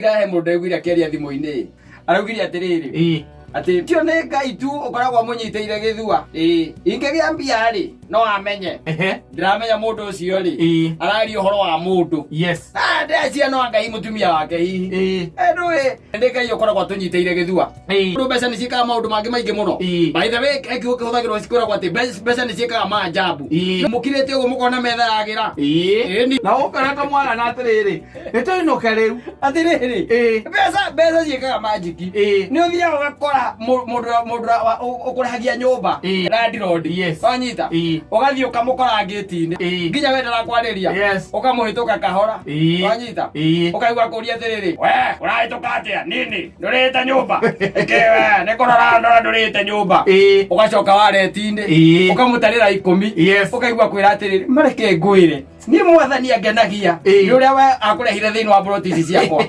He mũndũ ndaiguire akĩaria thimũ-inĩ, araugire atĩrĩrĩ, atĩ tio nĩ Ngai tu ũkoragwo amũnyitĩire gĩthua. Ingĩgĩa mbia rĩ, no amenye. Ndĩramenya mũndũ ũcio rĩ, araria ũhoro wa mũndũ. Ah, ndĩreciria no Ngai mũtumia wake hihi. Ndũĩ nĩ Ngai ũkoragwo atũnyitĩire gĩthua. Tondũ mbeca nĩ ciĩkaga maũndũ mangĩ maingĩ mũno. By the way, he kiugo kĩhũthagĩrwo cikwĩragwo atĩ mbeca nĩ ciĩkaga maajabu. Mũkirĩte ũguo mũkona metha yagĩra. Ĩni. Na ũkoretwo mwarana atĩrĩrĩ, nĩ tũinũke rĩu. Atĩrĩrĩ, mbeca ciĩkaga magic. Nĩ ũthiaga ũgakora mũndũ ũkũrĩhagia nyũmba, landlord. Wanyita? Ũgathiĩ ũkamũkora ngĩti-inĩ. Nginya we ndarakwarĩria. Ũkamũhĩtũka kahora. Wanyita? Ũkaigua akũria atĩrĩrĩ, we ũrahĩtũka atĩa? Nini? Ndũrĩte nyũmba? Ĩkĩ we nĩ kũrora ndora ndũrĩte nyũmba. Ũgacoka wareti-inĩ. Ũkamũtarĩra 10. Ũkaigua kwĩra atĩrĩrĩ, mareke ngwĩre. Niĩ mwathani angenagia nĩ ũrĩa we akũrehire thĩinĩ wa mburoti ici ciakwa.